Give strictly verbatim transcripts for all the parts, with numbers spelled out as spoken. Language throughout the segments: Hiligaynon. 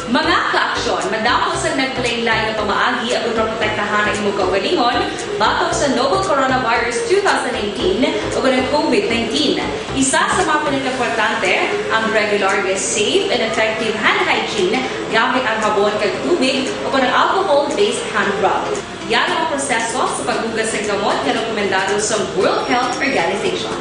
Mga kaaksyon, madamo sang nagkalainlain nga pamaagi aron maprotektahan ang imong kaugalingon batok sa novel coronavirus two thousand nineteen ug ang COVID nineteen. Isa sa mga pinakaimportante, ang regular nga safe and effective hand hygiene gamit ang habon kag tubig o ang alcohol-based hand rub. Yara ang proseso sa paghugas sang kamot nga rekomendado sa World Health Organization.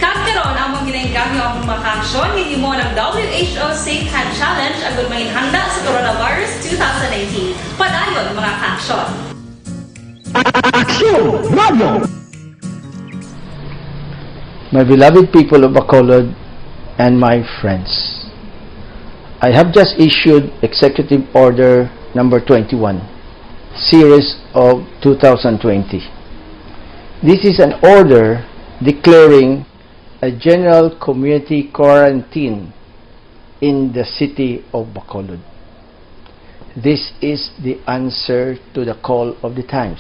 Kag karon, among ginainggangyo ang mga kaaksyon nga himo ng W H O Safe Hand Challenge agud manginhanda sa coronavirus two thousand nineteen. Padayon, mga kaaksyon! Aksyon Radio! My beloved people of Bacolod and my friends, I have just issued Executive Order Number twenty-one, Series of two thousand twenty. This is an order declaring a general community quarantine in the city of Bacolod. This is the answer to the call of the times.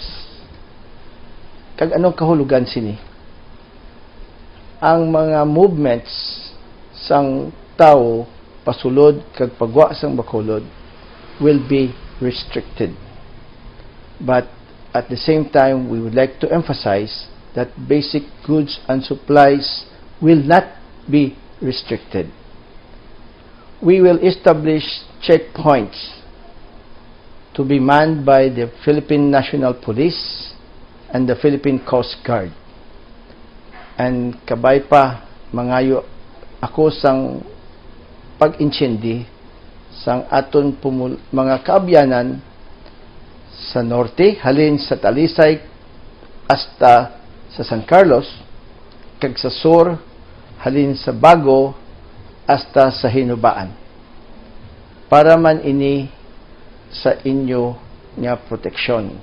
Kag anong kahulugan sini? Ang mga movements sang tawo pasulod kag pagwa sang Bacolod will be restricted. But at the same time, we would like to emphasize that basic goods and supplies will not be restricted. We will establish checkpoints to be manned by the Philippine National Police and the Philippine Coast Guard. And kabay pa, mangayo ako sang pag-intindi sang aton pumul-, mga kaabyanan sa norte, halin sa Talisay hasta sa San Carlos, kag sa sur, halin sa Bago hasta sa Hinubaan. Para man ini sa inyo nga proteksyon,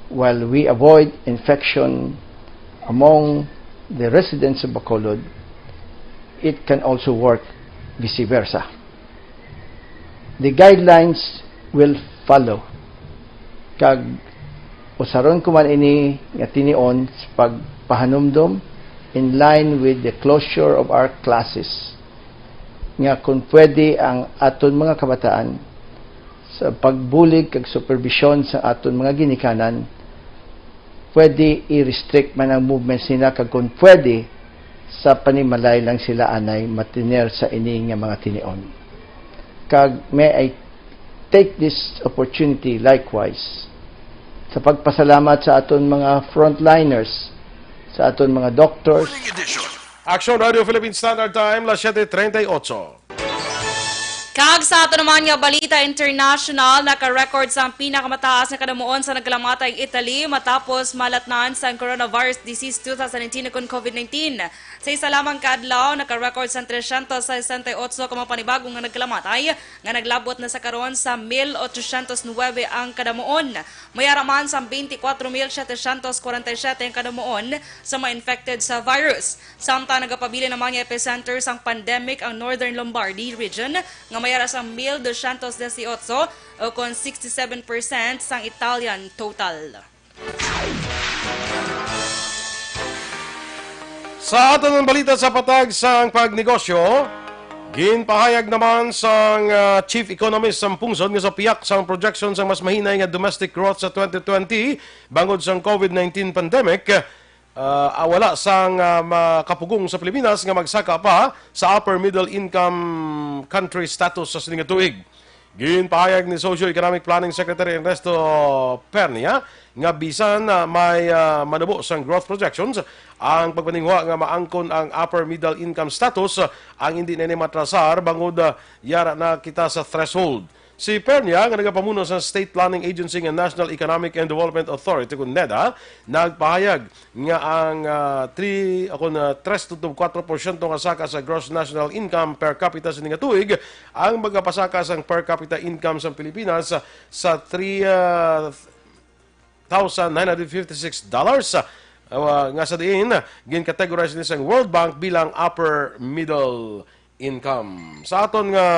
while we avoid infection among the residents of Bacolod, it can also work vice versa. The guidelines will follow. Kag usaron ko man ini nga tinion sa pagpahanumdom in line with the closure of our classes, nga kung pwede ang aton mga kabataan sa pagbulig kag superbisyon sa aton mga ginikanan, pwede i-restrict man ang movements nila, kag kung pwede, sa panimalay lang sila anay matiner sa ini nga mga tinion. Kag may I take this opportunity likewise sa pagpasalamat sa aton mga frontliners, sa aton mga doctors. Action Radio Philippine Standard Time, las siete treinta y ocho. Kag sa ato naman nga balita international, naka-record sang pinakamataas nga kadamuon sa nagkalamatay ang Italy matapos malatnan sang coronavirus disease two thousand nineteen ukon COVID nineteen. Sa isa lamang ka adlaw, naka-record sang trescientos sesenta y ocho ka mga panibago nga nagkalamatay, nga naglabot na sa karon sa mil ochocientos nuebe ang kadamuon. May ara man sang twenty-four mil setecientos kwarenta y siyete ang kadamuon sa mga infected sa virus. Samtang nagapabilin naman nga epicenter sang pandemic ang Northern Lombardy region, nga may ara sang mil dosyentos dieciocho, o kon sixty-seven percent sang Italian total. Sa aton nga balita sa patag sang pagnegosyo, ginpahayag naman sang, ah, chief economist sang pungsod nga sa piyak sang projection sang mas mahinay nga domestic growth sa twenty twenty bangod sang COVID nineteen pandemic, ah, ah, wala sang, ah, makapugong sa Pilipinas nga magsaka pa sa upper middle income country status sa sini nga tuig. Ginpahayag ni Socio-Economic Planning Secretary Ernesto Pernia nga bisan, ah, may, ah, manubo sang growth projections, ang pagpaninguha nga maangkon ang upper middle income status, ah, ang hindi na ini matrasar bangod, ah, yara na kita sa threshold. Si Pernia, nga nagapamuno sa State Planning Agency nga National Economic and Development Authority, kun NEDA, nagpahayag nga ang, ah, three, o kon, ah, tres punto four porsyento nga saka sa gross national income per capita sini nga tuig ang magapasaka sang per capita income sang Pilipinas sa three, ah, thousand nine hundred fifty-six dollars, ah, nga sa diin gin-categorize ni sang World Bank bilang upper middle income. Sa aton nga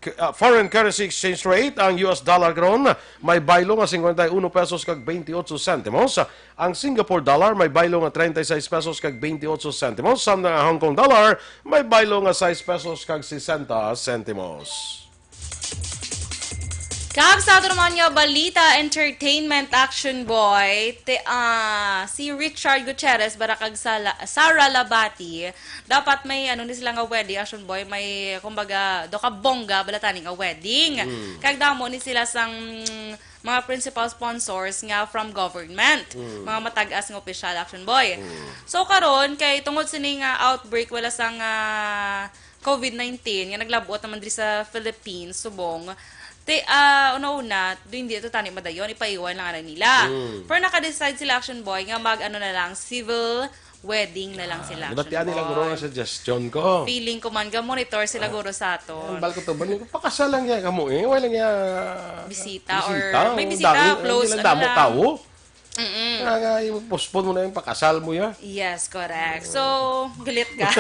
K- ah, foreign currency exchange rate, ang U S dollar karon may baylo nga cincuenta y uno pesos kag veintiocho centimos. Ang Singapore dollar may baylo nga treinta y seis pesos kag veintiocho centimos, samtang ang Hong Kong dollar may baylo nga sais pesos kag sesenta centimos. Kag sa ato naman nga balita, entertainment, Action Boy, te, ah, si Richard Gutierrez, bara kag sa La- Sara Labati, dapat may ano ni sila nga wedding, Action Boy, may kumbaga do ka bongga balatani nga wedding. Kag damo ni sila sang mga principal sponsors nga from government, mga matag-as nga opisyal, Action Boy. So karon kay tungod sini nga outbreak wala sang ah, COVID nineteen nga naglabot naman diri sa Philippines subong, te, ah, una-una, do hindi ito tani madayon, ipaiwan lang ana nila. Pero naka-decide sila, Action Boy, nga mag ano na lang, civil wedding na lang sila, Action Nabatian nila guro Boy. Ang suggestion ko. Feeling ko man, ga-monitor sila guro sa ato. Ang bal ko to, bal ko, pakasal lang yan kamo eh. Wala lang yan. Bisita or may bisita, close, Ang ano damo lang. Tao. Mm-mm. Kaya nga, i-postpone mo na yung pakasal mo yan. Yes, correct. So, galit ka.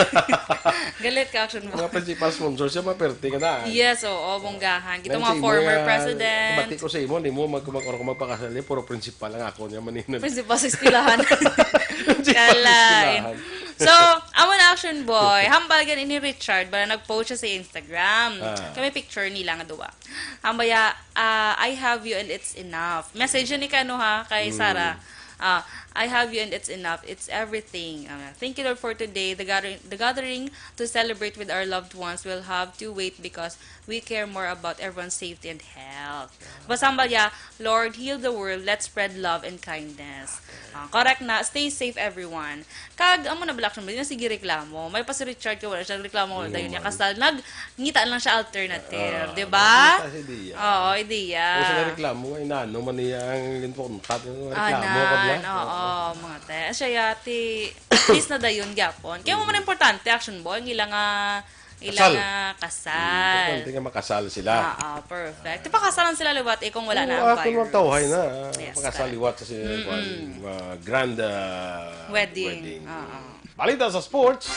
Galit ka, Action Boy. Mga principal sponsor siya, maperte ka na. Yes, oo, bonggahan. Kita Nang mga sa imo former yan, president. Kabati ko sa imo, di mo mag, mag, or kung magpakasal niya, puro principal lang ako niya, manina. Principal sa eskwelahan. Principal sa Kalain. eskwelahan. So, amo na, Action Boy. Hambal gani ni Richard, bara nag-post siya sa Instagram. Ah. Kami picture nila nga duwa. Hambaya, ah, "I have you and it's enough." Message ni kano ha, kay Sarah. Ah, "I have you and it's enough. It's everything." Ah, "Thank you, Lord, for today. The gathering, the gathering to celebrate with our loved ones will have to wait because we care more about everyone's safety and health." Basta hambal ya, "Lord, heal the world. Let's spread love and kindness." Ah, correct na. "Stay safe, everyone." Kag, amo na bala, Action Boy, di na sige reklamo. May pa si Richard ka, wala siya reklamo, wala dayon niya kasal. Nag, ngita lang siya alternative, Ah, di ba? Sa ideya. Oo, ideya. Kung sila reklamo, ay nano man niya ang importante ng Ah, reklamo ka ba? nan, oo, mga te. Siya yati, at least na dayon gyapon. Kaya mo man importante, Action Boy, ang ilang, ah, ilang Kasal. ah, kasal. Importante nga makasal sila. Ah, ah, perfect. Di pa kasalan sila liwat eh kung wala na Oo, ang ako virus. Nang tawhay na, ah, Yes, makasal correct. liwat sa sila, uh, grand ah, Wedding. wedding. Oo. Balita sa sports.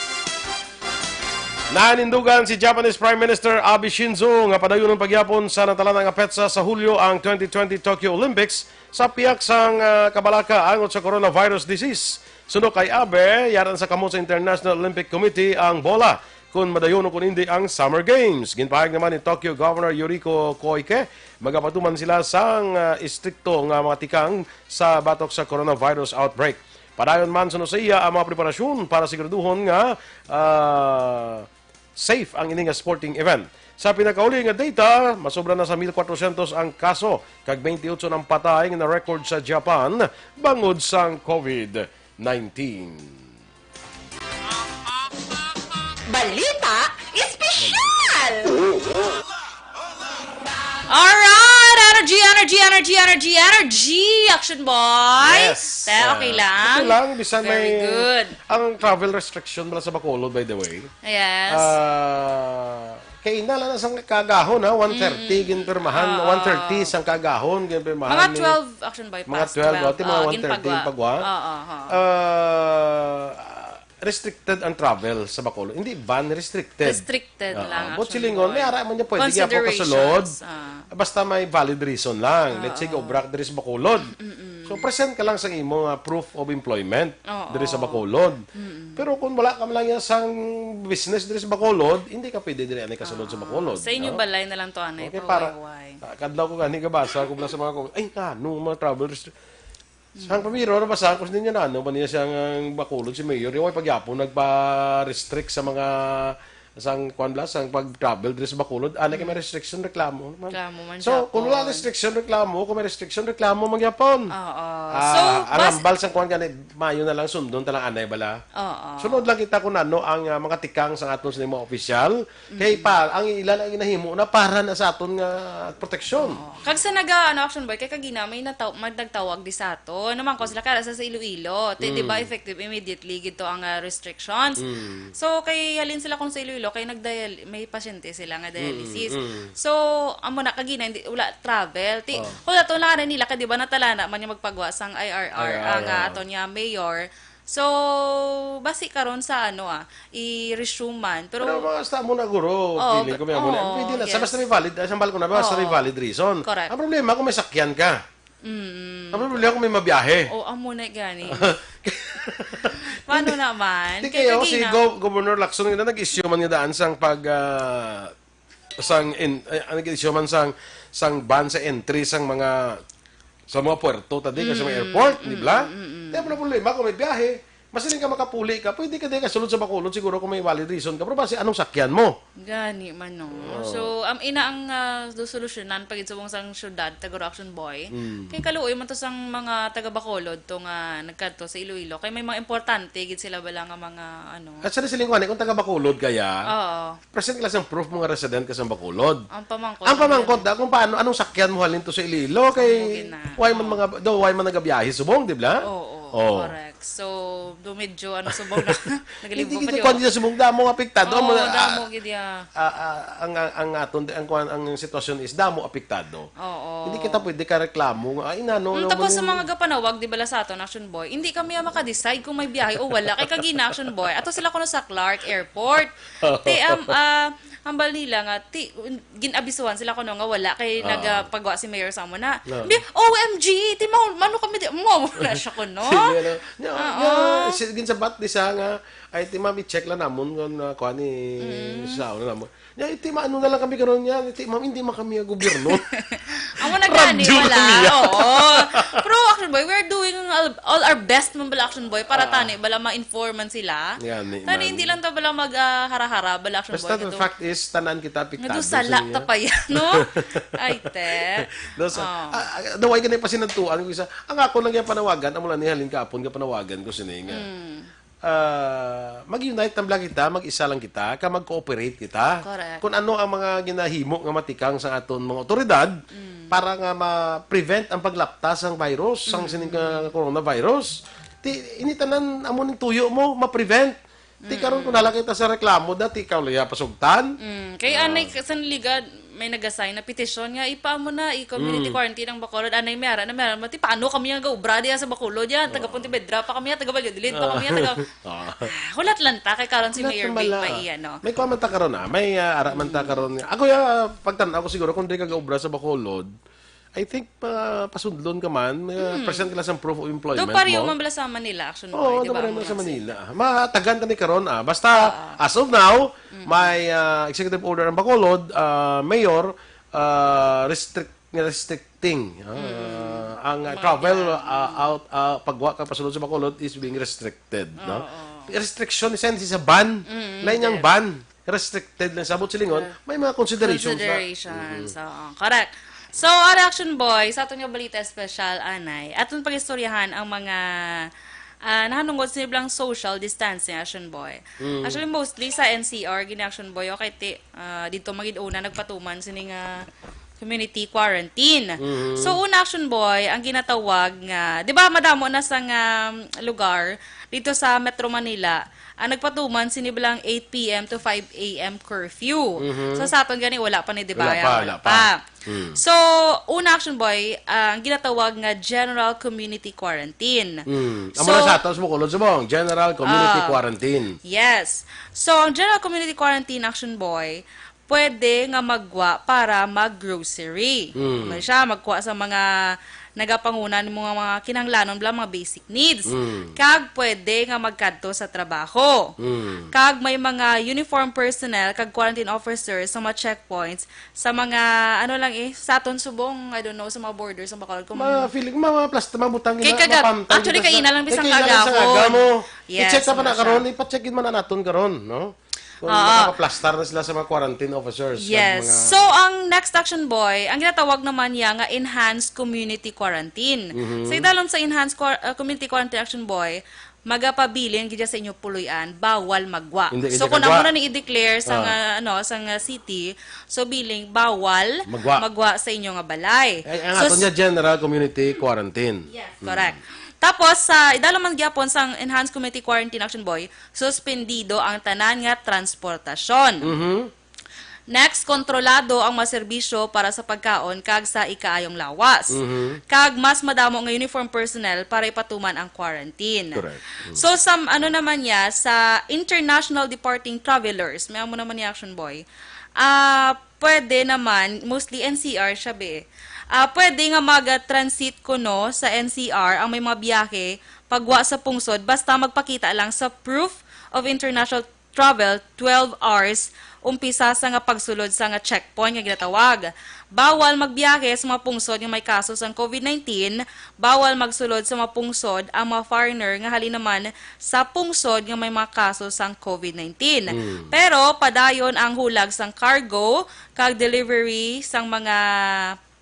Nanindugan si Japanese Prime Minister Abe Shinzo nga padayon ang pagyapon sa natalana nga petsa sa Hulyo ang twenty twenty Tokyo Olympics sa piyak sang, ah, kabalaka angot sa coronavirus disease. Suno kay Abe, yaran sa kamot sa International Olympic Committee ang bola Kung madayon o kung hindi ang Summer Games. Ginpahayag naman ni Tokyo Governor Yuriko Koike, magapatuman sila sang, ah, istrikto nga mga tikang sa batok sa coronavirus outbreak. Padayon man sa Nuseiya ang mga preparasyon para siguraduhon nga, ah, safe ang ini nga sporting event. Sa pinakauli nga data, masobra na sa mil kwatrosyentos ang kaso kag twenty-eight ang patay nga na-record sa Japan bangod sang COVID nineteen. Balita Espesyal! Alright! Energy, energy, energy, energy, energy! Action boy! Yes. Te, okay Ah, lang? Okay lang, bisan Very may... good. Ang travel restriction pala sa Bacolod, by the way. Yes. Ah, kay ina lang sa kagahon, ha? One thirty, ginpirmahan. Oo. One thirty sang kagahon, ginpirmahan. Mga ni- twelve, action boy, Mga past twelve, twelve. ati mga Ah, one thirty ginpagwa. pagwa. Oo, oo. Ah, restricted ang travel sa Bacolod. Hindi ban, restricted. Restricted Oo. lang, But action silingon, boy. may ara man niya pwede gyapon kasulod. Considerations, ah. Basta may valid reason lang. Let's say, Oo. gaobra ka diri sa Bacolod. So, present ka lang sa imo nga proof of employment Oo. diri sa Bacolod. Pero kung wala ka man lang yan sang business diri sa Bacolod, hindi ka pwede diri ani kasulod sa Bacolod. Sa inyo no? balay na lang to, anay, Okay, para pawayway. Ah, kadlaw ko gani gabasa ko lang sa mga comment. Ay, ano, mga travel restrict. Sang pamiro, nabasa ko sa ninyo na, ano ba niya siya nga Bacolod, si Mayor, yung pagyapon nagpa-restrict sa mga sang kwan bla, sang pag-travel diri sa Bacolod, ana kay may restriction, reklamo man. Reklamo man So, kung wala gyapon. Restriction, reklamo. Kung may restriction, reklamo man gyapon. Oo. Ah, So, ang bas- hambal sang kwan gani, mayo na lang sundon talang anay bala. Oo. Sunod lang kita kung ano ang ah, mga tikang sa aton sa mga opisyal. Kay pa, ang ila lang ginahimo na para na sa aton nga proteksyon. Kag sa naga ano, action boy, kay kagina may nataw may nagtawag di sa ato. Naman ko sila kaya sa, sa Iloilo. Ti, di ba effective immediately gid to ang ah, restrictions? So kay halin sila kung sa Iloilo kay nagdial may pasyente sila nga dialysis. So amo na kagina hindi wala travel. Ti wala to lang nila kay di ba natalana man yung magpagwa sang I R R I R R, ang ah, aton nga mayor. So basi karon sa ano ah, i-resume man. Pero Pero mga basta mo na guro, Oo, feeling ko may amo na. oo, Pwede na, sa yes. basta may valid, ay, sambal ko na, basta may Oo. valid reason. Correct. Ang problema kung may sakyan ka. mm, Ang problema kung may mabiyahe. oh, amo na gani. Paano naman? Di Kay kayo, si kagina- Gov- Governor Lacson nga nag-issue man nga daan sang pag ah, sang in, ay, nag-issue man sang sang ban sa entry sang mga sa mga puerto tadi sa mga airport, di ba? Kaya wala problema kung may biyahe. Mas ka makapuli ka, pwede ka din kasulod sa Bacolod siguro kung may valid reason ka. Pero basi anong sakyan mo? Gani man no. So, am ina ang ah, solusyonan pagid subong sang syudad, taga Action Boy. Kay kaluoy man to sang mga taga Bacolod to nga nagkadto sa Iloilo. Kay may mga importante gid sila bala nga mga ano. At sa siling ko, kung taga Bacolod kaya, Oo. present ka lang sang proof mo nga resident ka sa Bacolod. Ang pamangkot. Ang pamangkot na kung paano, anong sakyan mo halin to sa Iloilo? Kay, Amo gina. why man mga, daw, why man nagabiyahe subong, di ba? Oo, Oo. correct. So, do medyo ano subong na. Hindi Nagalibo pa kita di kuwan dito subong damo nga apektado. Oo, Amo na, damo ah, gid ya. ah, ah, ang, ang, ang aton, ang, kuwan, ang sitwasyon is damo apektado. Oo. Hindi kita pwede ka reklamo nga, ay, nano, Mm, ano tapos man sa yung- mga gapanawag, di bala sa aton, Action Boy, hindi kami ang makadecide kung may biyahe o wala. Kay kagina, Action Boy, ato sila kuno sa Clark Airport. Ti, um, ah, hambal nila nga, ti, ginabisuhan sila kuno nga wala kay Ah. nagapagwa si Mayor sa amo na. No. Di, O M G, ti, ma, ano kami, di, mo, mo na siya kuno. Sige, ano? Nya, Oo. nya, si-, ginsabat ni sa nga, ay, ti, ma'am, i-check lang namon kung, ah, kuwan ni, sa ano namon. Nya, iti maano na lang kami karon niya, iti ma'am, hindi man kami ang gobyerno. Amo na gani, Radyo wala. lang niya. Oo. Pero Action Boy, we're doing all, all our best man bala, Action Boy, para Ah. tani bala ma-informan sila. Gani Tani man. Hindi lang ta bala mag ah, hara-hara bala, Action Basta Boy. the fact is, tanan kita Nga apektado do sala niya. ta pa yan, no? Ay, te. Do sa, Oh. ah, ah, daw ay ganay pasinadtuan ko isa. Ang ako lang yung panawagan, amo lang ni halin kahapon nga panawagan ko sini nga. Mm. Ah, mag-unite lang kita, mag-isa lang kita, ka mag-cooperate kita. Correct. Kung ano ang mga ginahimo nga matikang sa aton mga otoridad Mm. para nga ma-prevent ang paglapta sang virus, sang Mm. sining ka coronavirus. Ti ini tanan amo ning tuyo mo ma-prevent. Ti karon kung hala kita sa reklamo dati ikaw liya pasugtan. Mm, kay anay sa Liga may nag-assign na petisyon nga ipa mo na i-community Mm. quarantine ang Bacolod, anay may ara na may ara mati paano kami nga gaubra diya sa Bacolod yan, taga Pontevedra pa kami, taga Valladolid pa kami, taga Ah. Ah, hulat lang ta kay karon si Hulat Mayor lang Vic bala. may ano. May kuwan man ta karon, ah. May ah, ara man ta karon. Ako ya pagtan-aw ko siguro kung di ka gaubra sa Bacolod. I think, pa, pasundlon ka man, uh, Hmm. present ka lang sa proof of employment Do pareho mo. man bala sa Manila, Action Boy, Oo, di ba? pareho man Mga sa si- Manila. Matagan ta ni karon, ah. Basta, Oo. as of now, may ah, executive order ang Bacolod, ah, mayor, ah, restrict, restricting ah, ang ah, Mga travel biyahe. ah, out, ah, pagwa ka pasulod sa Bacolod is being restricted, no? Oo. Restriction, in sense, is a ban. Mm, Lain niyang yes. Ban. Restricted lang sabot silingon, Yeah. may mga considerations na. Considerations. Oo, correct. So, ari, Action Boy, sa aton nga balita espesyal, anay, aton pag-istoryahan ang mga ah, nahanungod sa nilang social distancing, Action Boy. Mm. Actually, mostly sa N C R, gini, Action Boy, okay, ti, ah, dito magid una nagpatuman sini nga community quarantine. Mhm. So, una, Action Boy, ang ginatawag nga, di ba, madamo na sa nga lugar dito sa Metro Manila ang nagpatuman sini bilang eight p m to five a m curfew. Mhm. So, sa aton gani, wala pa ni, di ba? Wala pa, wala pa. Mm. So, una, Action Boy, ah, ang ginatawag nga general community quarantine. Mm. Amo So, na sa ato sa Bacolod, subong, general community Ah. Quarantine. Yes. So, ang general community quarantine, Action Boy, pwede nga magwa para mag-grocery. Mm. Ano siya, magkuha sa mga nagapanguna ni mga, mga kinahanglanon bala, mga basic needs. Mm. Kag pwede nga magkadto sa trabaho. Mm. Kag may mga uniform personnel kag quarantine officers sa mga checkpoints sa mga, ano lang eh, sa aton subong, I don't know, sa mga borders, sa Bacolod. Kung Ma feeling ma, ma plastar, mabutang Kay na, kaga-, mapantay actually, kita sa, kaina lang kay bisang kaina lang sa kagaho. aga mo. Yes, I-check na pa ano na siya. karon, ipa-check gid man na naton karon, no? Kung Oo. makapaplastar na sila sa mga quarantine officers, Yes. mga So, ang next, Action Boy, ang ginatawag naman niya nga enhanced community quarantine. Mhm. Sa idalom sa enhanced quar- uh, community quarantine, Action Boy, magapabilin gid sa inyo puloy-an, bawal magwa. Hindi So, kita kung kagwa. amo na ni i-declare sa Ah. nga, ano, sa nga city, so biling bawal Magwa. magwa sa inyo nga balay. Ay, ang So, aton niya general community quarantine. Yes, correct. Tapos, sa idalom man gyapon sang enhanced community quarantine, Action Boy, suspendido ang tanan nga transportasyon. Mhm. Next, kontrolado ang mga serbisyo para sa pagkaon kag sa ikaayong lawas. Mhm. Kag mas madamo nga uniform personnel para ipatuman ang quarantine. Correct. So, sa ano naman niya, sa international departing travelers, may amo naman ni Action Boy, ah, pwede naman, mostly N C R siya, be. Ah, pwede nga mag-transit kuno sa N C R ang may mga biyahe pagwa sa pungsod, basta magpakita lang sa proof of international travel twelve hours umpisa sa nga pagsulod sa nga checkpoint nga ginatawag. Bawal magbiyahe sa mga pungsod nga may kaso sang COVID nineteen, bawal magsulod sa mga pungsod ang mga foreigner nga halin naman sa pungsod nga may mga kaso sang COVID nineteen. Mm. Pero padayon ang hulag sang cargo kag delivery sang mga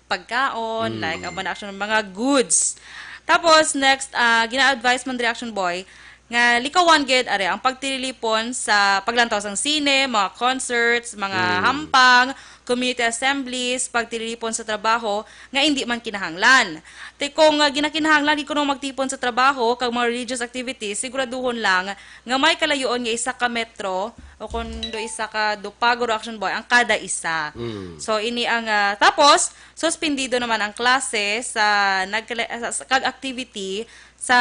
pagkaon, Mm. like, ang mga, mga goods. Tapos, next, ah, gina-advise man diri, Action Boy, nga likawan gid, are, ang pagtililipon sa paglantaw sang sine, mga concerts, mga Mm. hampang, community assemblies, pagtililipon sa trabaho nga indi man kinahanglan. Ti kung, ah, ginakinahanglan gid kuno magtipon sa trabaho kag mga religious activities, siguraduhon lang nga may kalayuon nga isa ka metro o kung do isa ka do pagod, Action Boy, ang kada isa. Mm. So, ini ang, ah, tapos, suspendido naman ang klase sa, nagkala- sa, sa kag activity sa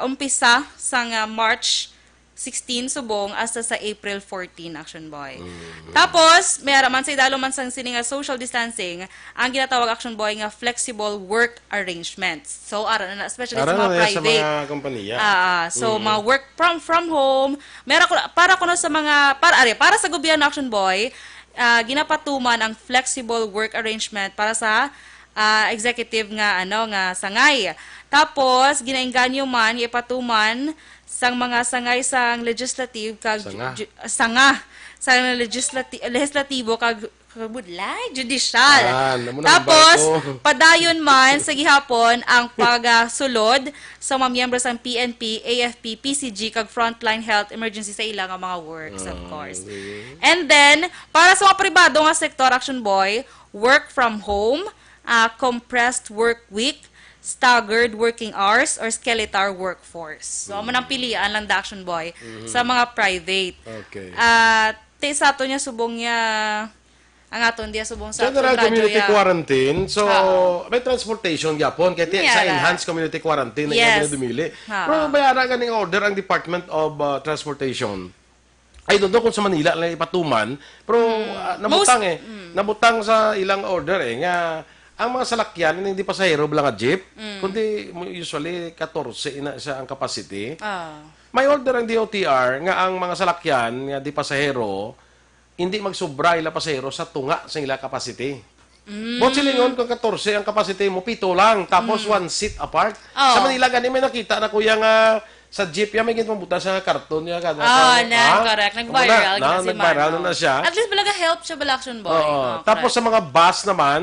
umpisa sang, ah, March sixteen subong hasta sa April fourteen, Action Boy. Mm. Tapos, may ara man sa idalom man sang sini nga social distancing, ang ginatawag, Action Boy, nga flexible work arrangements. So, ara na, especially Ara sa mga na sa private. mga kompanya. Ah, ah. So, Mm. mga work from from home. Mera ko para kuno sa mga para are para sa gobyerno, Action Boy, ah, ginapatuman ang flexible work arrangement para sa ah, executive nga ano nga sangay. Tapos ginaengganyo man nga ipatuman sang mga sangay sang legislative kag Sanga. ju- ju- sanga sang legislati- legislatibo kag kabudlay, judicial. Ah, namo na Tapos, ang barko. Padayon man sa gihapon ang pagsulod sa mga miyembro sang P N P, A F P, P C G, kag frontline health emergency sa ila nga mga works, of Ah, course. okay. And then, para sa mga pribado nga sektor, Action Boy, work from home, ah, compressed work week, staggered working hours, or skeletal workforce. So, amo nang pilian lang da, Action Boy, sa mga private. Okay. Ah, ti sa ato niya subong niya, ang aton diya subong sa General aton radyo community ya. quarantine. So, Oo. may transportation gyapon. Kaya ti- sa Yara. enhanced community quarantine na Yes. yung dumili. Oo. Pero may ara ganing order ang Department of uh, Transportation. I don't know kung sa Manila lang ipatuman. Pero uh, nabutang Most- eh. Nabutang sa ilang order eh. Nga ang mga salakyan, hindi pasahero lang nga jeep, Mm. kundi mo-, usually katorse na siya ang capacity. Ah. May order ang D O T R nga ang mga salakyan nga di pasahero, hindi magsubra ila pasahero sa tunga sa ila capacity. Mm. Buot silingon, kung katorse ang capacity mo, pito lang, tapos Mm. one seat apart. Oh. Sa Manila, gani may nakita na, kuya, nga sa jeep, yan, may ginpambuta sa karton niya, kada Ah, sa, na, ha? correct. Amo Nag-viral na, gid na, si nag-viral Mano. na na siya. At least, balaga help siya, bala, Action Boy. Oo. Oh, Tapos correct. sa mga bus naman,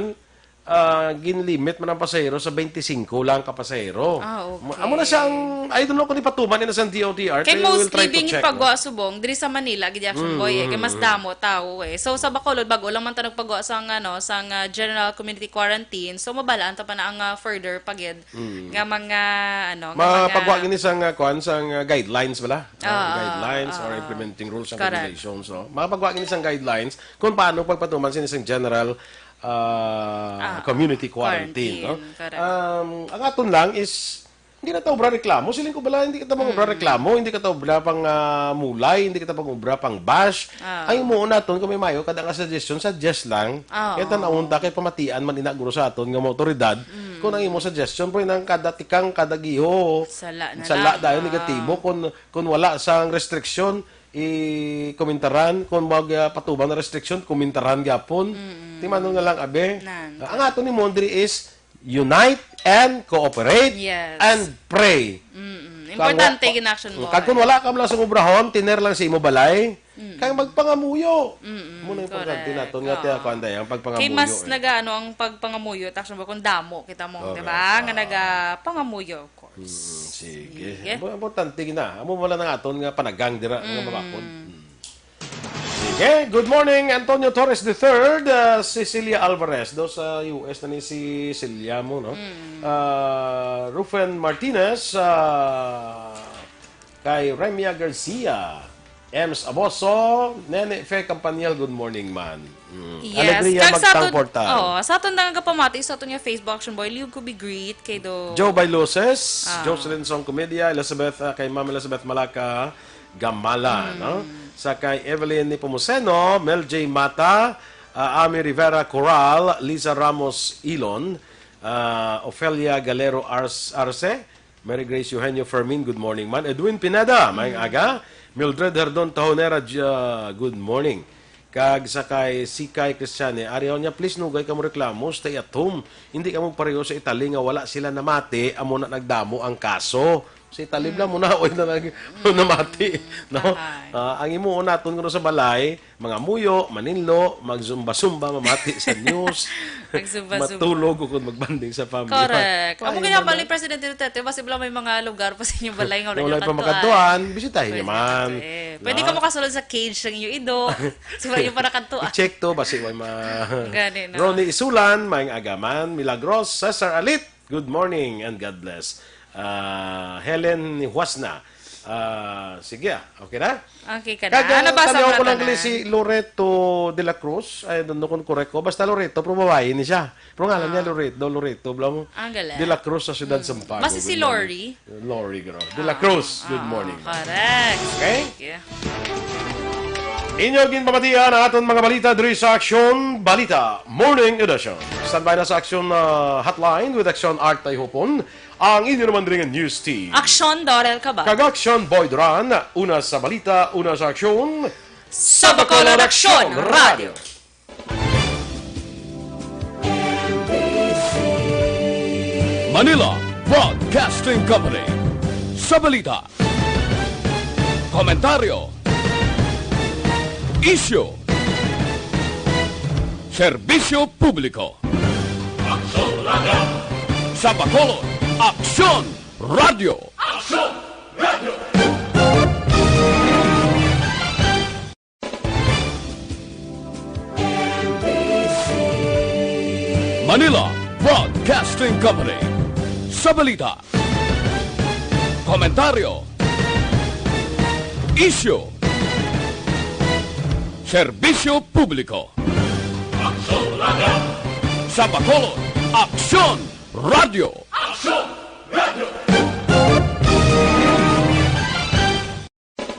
ah, ginlimit man ang pasahero sa twenty-five lang ka pasahero. Ah, okay. Amo na siya ang, I don't know kung ipatuman nila sa D O T R, Kay pero we'll mostly try to ding check, no? pagwa subong diri sa Manila, gid, Action Mm, Boy, eh, kay mas mm, mm. damo tawo, eh. So, sa Bacolod, bago lang man ta nagpagwa sa, ano, sa, ah, general community quarantine. So, mabalaan ta pa na ang, ah, further pa gid Mm. nga mga, ano, nga mga Mapagwa gini sang, ah, kuan, sang, ah, guidelines bala? Ah, Ah, guidelines or ah, implementing rules and correct. regulations, no? Mapagwa gini sang guidelines kung paano pagpatuman sini sang general, ah, Ah, community quarantine, no? quarantine, correct. Um, ang aton lang is, hindi na ta obra reklamo. Siling ko bala, hindi kita mag-obra Mm. reklamo, hindi kita obra pang, ah, mulay, hindi kita mag-obra pang bash. Ah. Ang imo naton, kung may mayo, kada nga suggestion, suggest lang. Ah, Kaya oo. tanawon ta kay pamatian man ina guro sa aton nga mga otoridad, Mm. kung ang imo suggestion, pwede nang kada tikang, kada giho, Sala na sala lang. dayon, Ah. negatibo. Kung, kung wala sang restriction, i-komentaran. Kung mag, ah, patubang na restriction, komentaran gyapon. Mm-mm. Timanon na lang, abi. Nan, Ah, ang aton ni Mondri is unite and cooperate Yes. and pray. Mm-mm. Kag Importante wa-, gid, Action Boy. kag kung wala ka man lang sa obrahon, tiner lang sa imo balay. Mm. Kag magpangamuyo. Mm-mm, Muna yung importante correct. naton nga Oo. tiya, kuwan tayo, ang pagpangamuyo, Kay mas eh. nagaano ang pagpangamuyo, Action Boy, kung damo kita mo, Correct. di ba? Nga Ah. nagapangamuyo, of course. Mm, sige. Sige. Amo, importante gina. Amo wala nang aton nga panagang dira, nga Mm. mabakod. Mm. Sige, good morning, Antonio Torres the third, uh, Cecilia Alvarez. Do sa U S na ni si Celia mo, no? Mm. Uh, Rufen Martinez, uh, kay Remia Garcia, Ems Aboso, Nene Fe Campaniel, good morning, man. Mm. Yes, Alegria kag sa aton, Magtangportan. oh, sa aton nga kapamati, sa aton nga Facebook, Action Boy, liwag ko bi greet kay do Joe Bailuses, Ah. Jocelyn Song Comedia, Elizabeth, ah, kay Ma'am Elizabeth Malaka Gamala, Mm. no? Sa kay Evelyn Nepomuceno, Mel J Mata, ah, Ami Rivera Coral, Liza Ramos Ilon, ah, Ofelia Galero Ars-, Arce, Mary Grace Eugenio Fermin, good morning, man. Edwin Pineda, maayong Mm. aga. Mildred Herdon Tahonera, j-, ah, good morning. Kag sa kay Sikay Cristiane, ari niya, please, nugay kamo reklamo, stay at home. Hindi kamo pareho sa Italy nga wala sila namati, amo na nagdamo ang kaso. Sa Italy Mm. lang mo na, oy, na nag-, Mm. namati, no? Ahay. Ah, ang imuon naton kuno sa balay, mga muyo, maninlo, magsumba-sumba, mamati sa news, Magsumba-sumba. matulog o kung magbanding sa pamilya. Correct. Amo Ay, gani ang wala. bali, Presidente Duterte, basi wala may mga lugar pa sa inyong balay nga wala Wala nyo pa pa nakadtuan. makadtuan, bisitahin Pwede nyo man. makadto, eh. Pwede No? ka makasulod sa cage sang inyo ido. Sa wala nyo pa nakadtuan. I-check to, basi may ma-, Gani, no? Ronnie Isulan, maayong aga man. Milagros, Cesar Alit, good morning and God bless. Ah, Helen Huasna. Ah, sige, ah. Okay na? Okay ka na. Kag, ah, Nabasa tanaw mo ko na lang tanan. gali si Loreto de la Cruz. I don't know kung correct ko. Basta Loreto, pero babae ni siya. Pero ngalan niya Ah. Loreto, Loreto, bla mo. Ang galing. De la Cruz sa siyudad Mm. Sampaguan. Basta si Good morning. Lori. Lori, girl. De la Ah, Cruz, good ah, morning. correct. Okay? Sige. Inyo ginpamatian ang aton mga balita diri sa Aksyon Balita Morning Edition. Standby na sa Aksyon, ah, Hotline with Aksyon Art Tayhopon, ang inyo naman diri nga news team. Aksyon Dorel Cabal. Kag Aksyon Boy Duran, una sa balita, una sa aksyon. Sa Bacolod Aksyon Radio. Manila Broadcasting Company. Sa balita, komentaryo, isyu, serbisyo publiko. Aksyon Radio. Sa Bacolod, Aksyon Radio. Aksyon Radio. Manila Broadcasting Company. Sa balita, komentaryo, isyu, serbisyo publiko. Aksyon Radio. Sa Bacolod, Aksyon Radio. Aksyon